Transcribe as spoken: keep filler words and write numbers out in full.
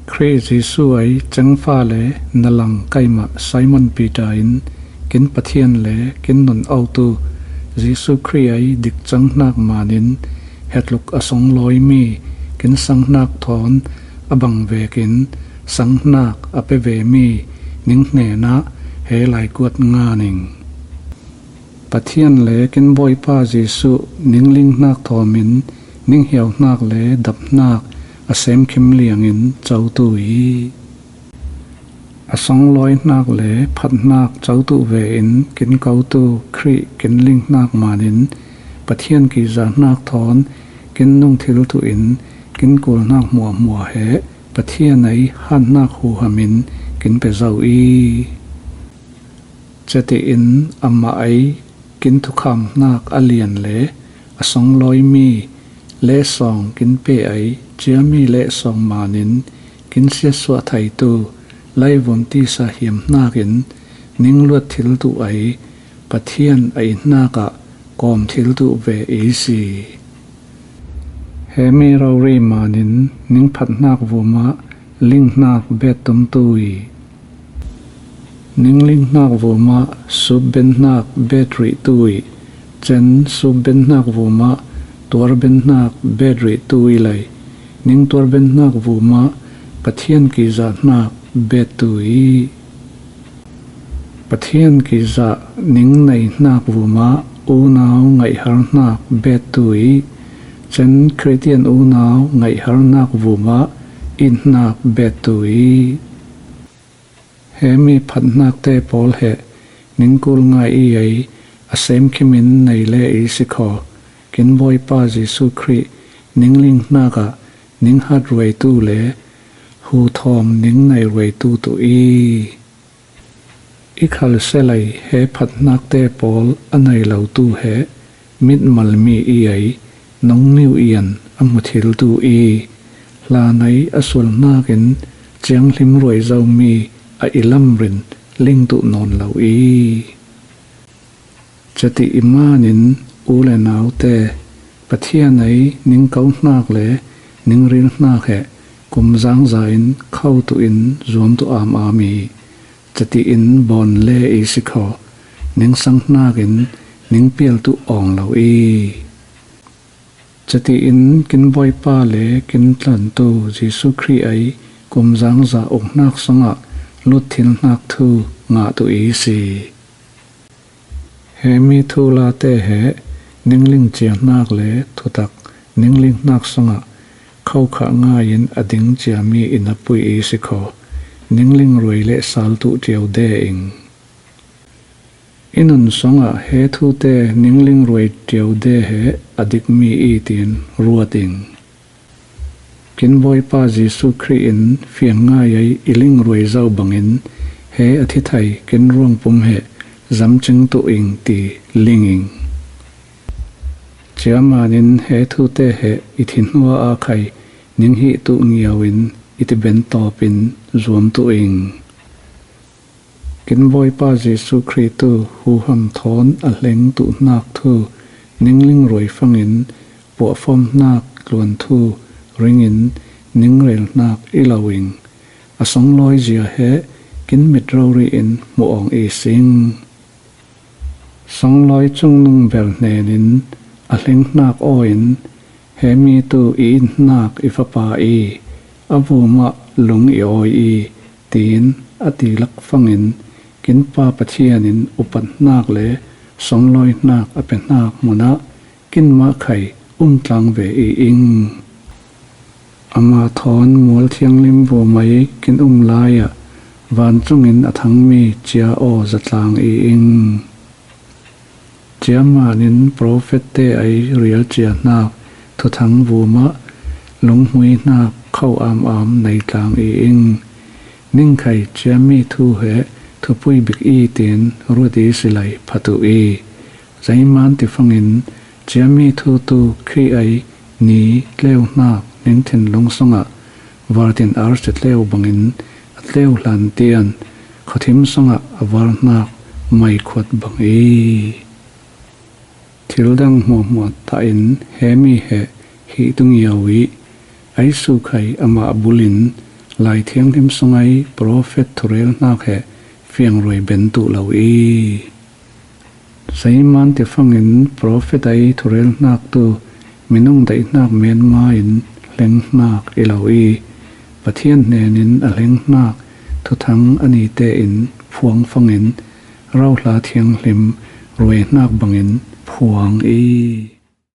Khrih Jesu ei cengfa le na lang kaimah Simon Peter in kin Pathian le kin nun otu Jesu Khrih ei dikcang hnak manin hetluk a songlawimi kin sanghnak thawn a bang vekin sanghnak a pe vemi ning hnenah he laikuat nga ning. Pathian le kin Bawipa Jesuh ning linghnak thawmin ning hiauhnak le daphnak a semkhim liangin cotu i a songlawihnak le phathnak cotu vein kin kotu Khrih kin linghnak manin Pathian kizahnak thawn kin nung thiltuh in kin kulhnak hmuahhmuah he Pathian ei hanhnak huhamin kin pe zo i Cutiin amah ei kin thukhamhnak a lian le a songlawimi lehsawng kin pe ei ciami lehsawng manin kin siatsuah theitu leivum tisa hiamhnakin ning luat thiltuh ei Pathian a ithnakah kawm thiltuh ve i si. Hemi rori manin ning phathnak vumah linghnak bet tumtu i ning linghnak vumah supbenhnak bet rihtu i cen supbenhnak vumah tuarbenhnak bet rihtu i lei ning tuarbenhnak vumah Pathian kizahnak bettu i Pathian kizah ning neihnak vumah unau ngaihharhnak bettu i cen Khristian unau ngaihharhnak vumah inhnak bettu i hemi phathnak te pawl he ning kul ngai i ei a semkhimin nei le i si kho kin Bawipa Jesu Khrih ning linghnak ah ning hat ruaitu le hu thawm ning nei ruaitu tuh i i khalselei he phathnakte pawl a nei lotu he mitmalmi i ei nongniu ian a hmuthiltu i hlanei a sulhnakin cianghlim ruai zomi a i lamrin lingtuh nawn lo i Cati imanin u le naute Pathian ei ning kohnak le ning rilhnak he kumzangza in khotuh in zuamtuh am am i cati in bawn le i si kho ning sanghnak in ning pialtuh awng lo i cati in kin Bawipa le kin tlantu Jesu Khrih ei kumzangza ukhnak sungah lutthilhnak thu ngahtuh i si. Hemi thu late he ningling ciahnak le thutak ninglinghnak sungah khokhah ngaiin a ding ciami i napui i si kho ningling ruai le saltuh cio de ing. I nun sungah he thute ningling ruai cio de he a dikmi i tin ruat ing. Kin Bawipa Jesu Khrih in fiang ngai ei i ling ruai zo bangin he a thi thei kin ruangpum he zamcing tuh ing ti ling ing. Ciamanin he thute he i thi hnua a khai ning hih tuh ngiau in i ti bentawp in zuam tuh ing. Kin Bawipa Jesu Khrih tu huham thawn a hleng tuhnak thu ningling ruai fangin puahfawmhnak tluan thu ringin ningrelhnak i lo ing. A songlawi zia he kin mit rori in hmuh awng i sing. Songlawi cungnung ber hnenin a hlenghnak aw in he mi tu i inhnak i fapa i a vumah lung i awi i tiin a ti lak fangin kin Pa Pathian in upat hnak le songlawihnak a pe hnak hmunah kinmah khai um tlang ve i ing. Ama thawn mual thianglim vumai kin um lai-ah vancungin a thangmi cia aw zatlang i ing. Ciamanin profet te ei rial cia hnak thuthang vumah lunghmui hnak kho am am nei tlang i ing. Ningkhai ciami thu he thupui bik i tin ruat i silai phatuh i zeiman tifangin ciami thu tu Khrih ei ni tleuhnak ningthin lung sungah vartin arsi tleu bangin a tleu hlan tian khuathim sungah a varhnak maikhuat bang i thildang hmuahhmuah tahin he mi he hih tungiau i ei sukhai amah bulin Lai Thianghlim sunga profet thurel hnak he fiangruai ben tuh lo i. Saiman tifangin profet a i thurel hnak tu minung daih hnak menma in hleng hnak i lo i, Pathian hnenin a hleng hnak thuthang a ni tein phuang fangin rauhla thianghlim ruai hnak bangin phuang i.